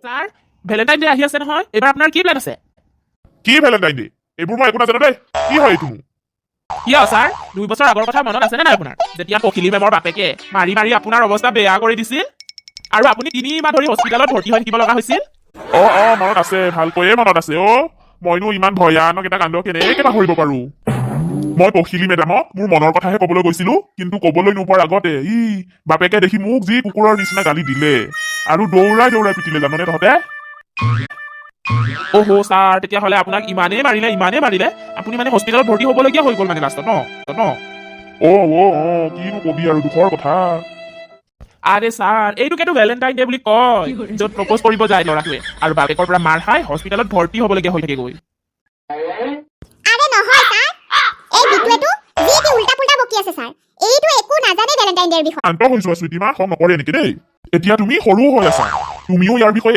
Sir, Valentine day আহি আছে নহয়, এইবাৰ আপোনাৰ কি প্লেন আছে? কি ভেলেণ্টাইন ডে? এইবোৰ মই একো নাজানো দেই। কি হয় এইটোনো? কিয় ছাৰ, 2 বছৰ আগৰ কথা মনত আছেনে নাই আপোনাৰ, যেতিয়া পখিলি মেমৰ বাপেকে মাৰি মাৰি আপোনাৰ অৱস্থা বেয়া কৰি দিছিল আৰু আপুনি 3 মাহ ধৰি হস্পিটেলত ভৰ্তি হৈ থাকিব লগা হৈছিল? অ, মনত আছে, ভালকৈয়ে মনত আছে। অ, মইনো ইমান ভয়ানক এটা কাণ্ড কেনেকে পাহৰিব পাৰো? মই পখিলি মেডামক মোৰ মনৰ কথাহে কবলৈ গৈছিলো, কিন্তু কবলৈ নোপোৱাৰ আগতে ই বাপেকে দেখি মোক যি কুকুৰৰ নিচিনা গালি দিলে আৰু দৌৰাই দৌৰাই পিটিলে, জাননে তহঁতে? অহ ছাৰ, তেতিয়াহ'লে আপোনাক ইমানেই মাৰিলে, ইমানেই মাৰিলে, আপুনি মানে হস্পিটেলত ভৰ্তি হ'বলগীয়া হৈ গ'ল মানে লাষ্টত ন ন? অ, কিনো কবি আৰু, দুখৰ কথা। আৰে ছাৰ, এইটোকেতো ভেলেণ্টাইন ডে বুলি কয়, য'ত প্ৰপ'জ কৰিব যায় ল'ৰাটোৱে আৰু বাপেকৰ পৰা মাৰ খাই হস্পিটেলত ভৰ্তি হ'বলগীয়া হৈ থাকেগৈ। আৰে নহয় ছাৰ, এই বিটুৱেটো যি টি উল্টা পুল্টা বকি আছে ছাৰ। এইটো একো নাজানে ভেলেণ্টাইন ডেৰ বিষয়ে। শান্ত হৈ যোৱা চুইটিমা, খং নকৰে এনেকে দেই। এতিয়া তুমি সৰু হৈ আছা, তুমিও ইয়াৰ বিষয়ে